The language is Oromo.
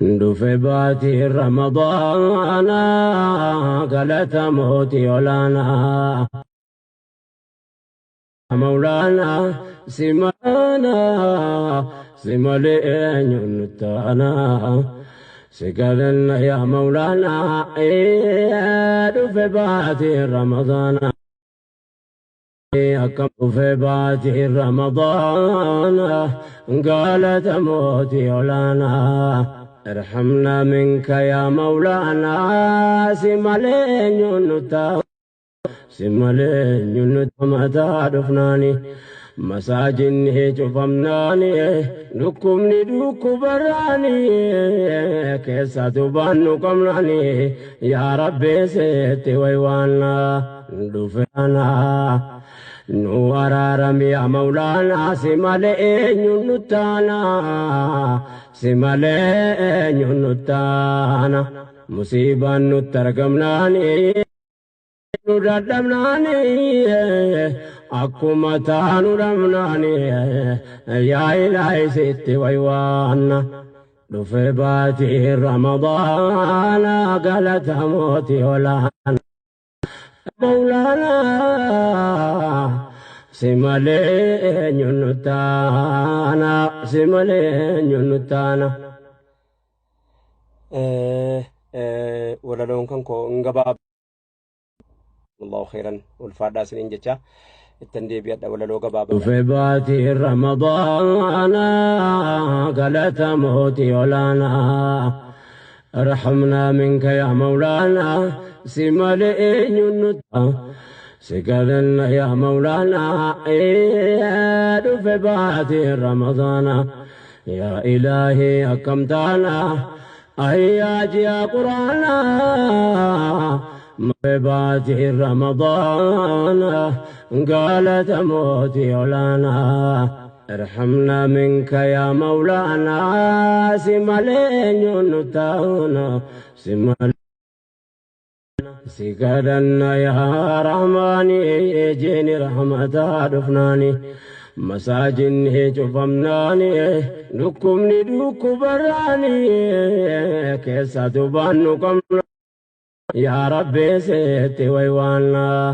Dhufe baatii Ramadaanaa galata mootii olaanaa. Mawlaanaa simaanaa si malee eenyuun nutti aanaa. Si kadhanna yaa Mawlaanaa dhufe baatii Ramadaanaa. Akkam dhufe baatii Ramadaanaa galata mootii olaanaa. Irhamnaa minka yaa Mawlaanaa si malee eenyuun nutti aanaa. Si malee eenyuun nutti mataa dhufnaani. Masaajinni cufamnaani dhukkubni dhukkubarraani keessatu baannu qabnaani yaa Rabbi seetti waywaannaa dhufeanaa nu araarami yaa Mawlaanaa si malee eenyuun nutti aanaa si malee eenyuun nutti aana musiibaan nutti argamnaani. Nu dadhabnaani akkuma taanu dhabnaani yaa ilaahi sitti waywaanna. Dhufe baatii Ramadaana galata mootii olaana. Mawlaana si malee eenyuun nu taana si malee eenyuun nu taana. Walaloon kan koo hin gabaaba. Allahu khairan ulfaadhaa isiniin jecha ittan deebi'adha walaloo gabaabaa. Dhufe baatii Ramadaana galata mootii olaanaa. Irhamnaa minka yaa Mawlaanaa si malee eenyuun nutti si kadhanna yaa Mawlaanaa dhufe baatii Ramadaana yaa Ilaahii akkam taanaa Ayyaa ji'a Quraanaa baatii Ramadaana galata mootii olaanaa. Irhamnaa minka yaa Mawlaanaa si malee eenyuun nu taana si malee. Si kadhanna yaa Rahmaani jeeni rahmataa dhufnaani masaajinni cufamnaani dhukkubni dhukkubarraani keessatu baannu qabna yaa Rabbi seetti waywaannaa.